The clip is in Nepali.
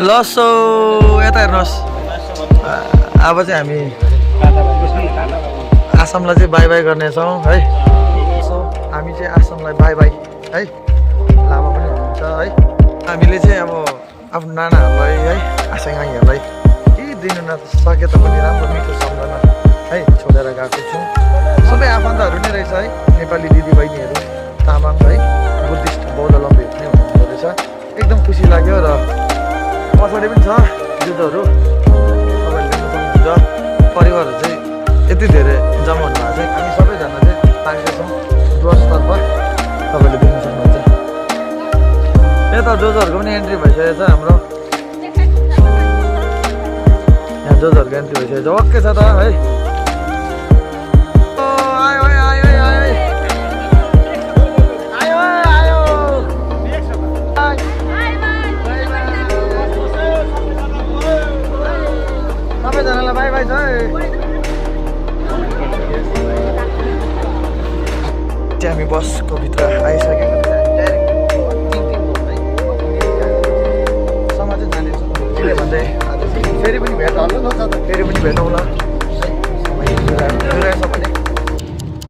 लसो यता हेर्नुहोस् अब चाहिँ हामी आसामलाई चाहिँ बाई बाई गर्नेछौँ है। सो हामी चाहिँ आसामलाई बाई बाई है। लामा पनि हुनुहुन्छ है। हामीले चाहिँ अब आफ्नो नानाहरूलाई है आसाङाईहरूलाई केही दिनु नसके तापनि राम्रो मिठो सम्झना है छोडेर गएको छौँ। सबै आफन्तहरू नै रहेछ है। नेपाली दिदीबहिनीहरू तामाङ है बुद्धिस्ट बौद्धावलम्बीहरू नै हुनुहुँदो रहेछ। एकदम खुसी लाग्यो र पछाडि पनि छ जुजोहरू तपाईँहरूले देख्न सक्नुहुन्छ। परिवारहरू चाहिँ यति धेरै जम्मा हुनु भएको चाहिँ हामी सबैजना चाहिँ लाग्दैछौँ डुवर्सतर्फ तपाईँहरूले देख्न सक्नुहुन्छ। यता जोजोहरूको पनि एन्ट्री भइसकेको छ हाम्रो। यहाँ जोजोहरूको एन्ट्री भइसकेको छ ओके छ त है। सबैजनालाई बाई बाई छ है। हामी बसको भित्र आइसकेको सँग चाहिँ जानेछौँ किन भन्दै फेरि पनि भेटौँला